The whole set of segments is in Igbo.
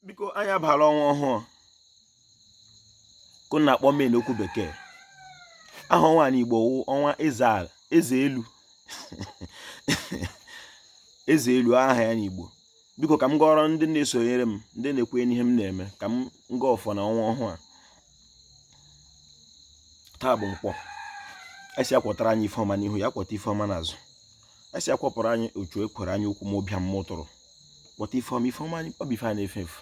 Biko, anyị abala ọnwa ọhụụ ka na-akpọ May n'okwu Bekee. Aha ọnwa n'Igbo wụ ọnwa eze ala, eze elu, eze elu aha ya n'Igbo. Biko, ka m gọọrọ ndị na-esonyere m, ndị na-ekwenye n'ihe m na-eme, ka m gọọ ọfọ na ọnwa ọhụụ a. Taa bụ Nkwọ. Asị akwọtara anyị ife ọma n'ihu, ya kwọta ife ọma n'azụ. Asị akwọpụrụ anyị ochu ekwere anyị okwu ma ụbịam ma ụtụrụ, kpọta ife ọma. Ife ọma ọ bụ ife a na-efe efu.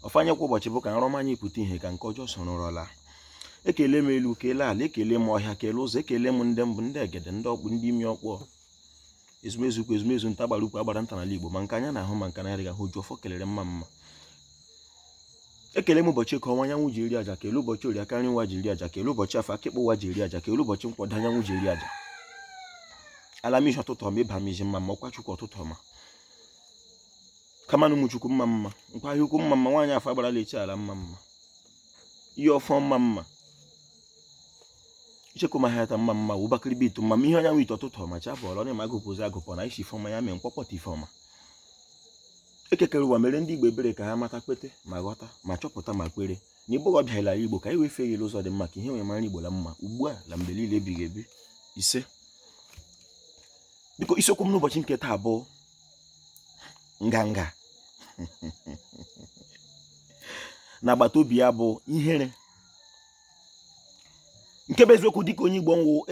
Ọfọ anyị kwa ụbọchị bụ ka nrọ ọma anyị pụta ihe, ka nke ọjọọ soro ụrọ laa. Ekele m elu, kelee ala, ekele m ọhịa, kelee ụzọ, ekele m ndị mbụ, ndị egede, ndị ọkpụ, ndị imi ọkpụ, ezumezu ukwu, ezumezu nta, agbara ukwu, agbara nta n'ala Igbo, ma nke anya na-ahụ ma nke na-adịghị ahụ. Oji ọfọ kelere, mma mma. Ekele m ụbọchị Eke, ọnwa anyanwụ ji eri aja, kele ụbọchị Orie, aka nri nwa ji eri aja, kele ụbọchị Afọ, akịkpọ ụwa ji eri aja, kele ụbọchị Nkwọ, anyanwụ ji eri aja. Ala m iji ọtụtụ ọma, ịba m iji mma mma, ọkwa Chukwu ọtụtụ ọma, kama na ụmụ Chukwu mma mma, nkwa ahịa ukwu mma mma, nwaanyị afọ agbara echi ala mma mma, ihe ọfọ mma mma, ichekwumahịata mma mma, ụbakịrị itu mma mma, ihe anyanwụ ite ọtụtụ ọma, chi abụọla ọ na-eme agụpụzi agụpụ na isi ifeọma ya mee mkpọkpọta ifeọma. Ekekere ụwa mere ndị Igbo ebere ka ha mata, kwete ma ghọta ma chọpụta ma kwere na Igbo ọbịa ala Igbo ka anyị wee fee ya ụzọ dị mma, ka ihe nwere mara Igbo la mma ugbu a na mgbe niile ebighị ebi. Ise. Biko, isiokwu m n'ụbọchị nke taa bụ nganga na agbata obi ya bụ ihere. Nke bụ eziokwu, dịka onye Igbo nwụ,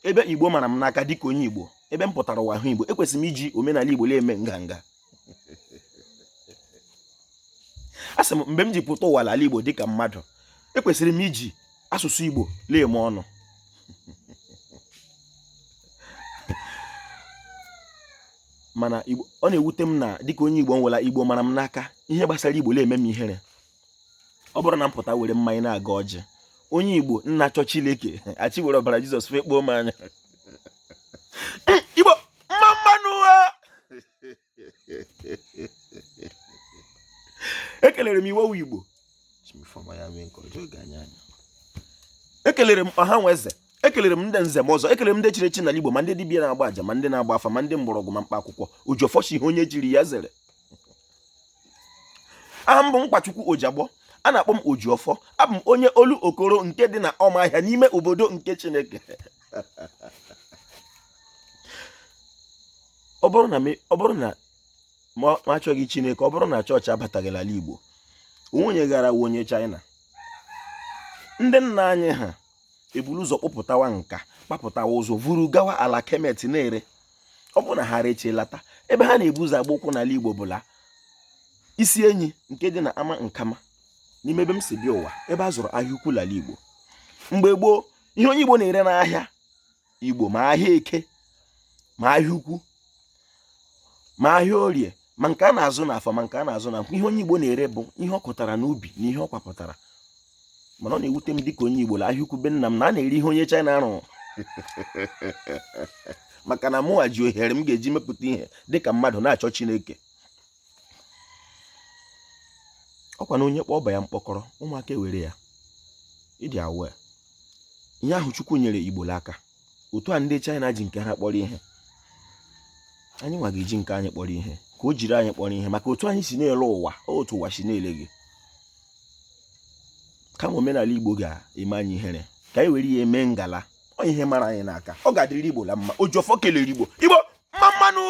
ebe Igbo mara m n'aka dịka onye Igbo, ebe m pụtara ụwa hụ Igbo, ekwesịrị m iji omenala Igbo na-eme nganga. A sị m, mgbe m ji pụta ụwa n'ala Igbo dịka mmadụ, ekwesịrị m iji asụsụ Igbo na-eme ọnụ. Mana Igbo, ọ na-ewute m na dịka onye Igbo nwere Igbo mara m n'aka, ihe gbasara Igbo na-eme m ihere. Ọ bụrụ na m pụta were mmanya na-agọ ọjị, onye Igbo nna chọ Chineke achị were ọbara Jizọs fekpoo m anya. Igbo mma mmanụ. Ekelere m iwewu Igbo, ekelere m ọha nwe eze, ekelere m ndị nze m ọzọ, ekelere m ndị chiri echi n'ala Igbo, ma ndị dibịa na-agba aja, ma ndị na-agba afa, ma ndị mgbọrọgwụ, ma mkpa akwụkwọ. Ojiọfọ shi ihe onye jiri ya zere. Aha m bụ Mkpachukwu Ojiagbọ, a na-akpọ m Ojiọfọ. Abụ m onye Olokoro nke dị na Ọmahịa n'ime obodo nke Chineke. Ọ bụrụ na m achọghị Chineke, ọ bụrụ na chọọchị abataghị n'ala Igbo, onye gara wụ onye China. Ndị nna anyị ha eburu ụzọ kpụpụtawa nka, kpapụtawa ụzọ, vuru gawa ala Kemet na-ere. Ọ bụ na ha rechelata, ebe ha na-ebu ụzọ agba ụkwụ n'ala Igbo bụla isi enyi nke dị na ama Nkama n'ime ebe m si bịa ụwa, ebe a zụrụ ahịa ukwu n'ala Igbo mgbe gboo. Ihe onye Igbo na-ere n'ahịa Igbo, ma ahịa Eke, ma ahịa ukwu, ma ahịa Orie, ma nke a na-azụ n'afọ, ma nke a na-azụ na nkwọ, ihe onye Igbo na-ere bụ ihe ọ kụtara n'ubi na ihe ọ kwapụtara. Mana ọ na-ewute m dịka onye Igbo la ahịa ukwu be nna m na a na-ere ihe onye China rụrụ, maka na mụnwa ji ohere m ga-eji mepụta ihe dịka mmadụ na-achọ Chineke. Ọkwa na onye kpọọ ọba ya mkpọkọrọ, ụmụaka ewere ya ịdị awe ihe ahụ Chukwu nyere Igbo n'aka. Otu a ndị China ji nke ha kpọrọ ihe, anyị nwa ga-eji nke anyị kpọrọ ihe, ka o jiri anyị kpọrọ ihe, maka otu anyị si na-ele ụwa, otu ụwa si na-ele gị. Kama omenala Igbo ga-eme anyị ihere, ka anyị were ya eme ngala. Ọ ihe mara anyị n'aka. Ọ ga-adịrị Igbo la mma. Ojiọfọ kelere Igbo. Igbo mma mmanụ.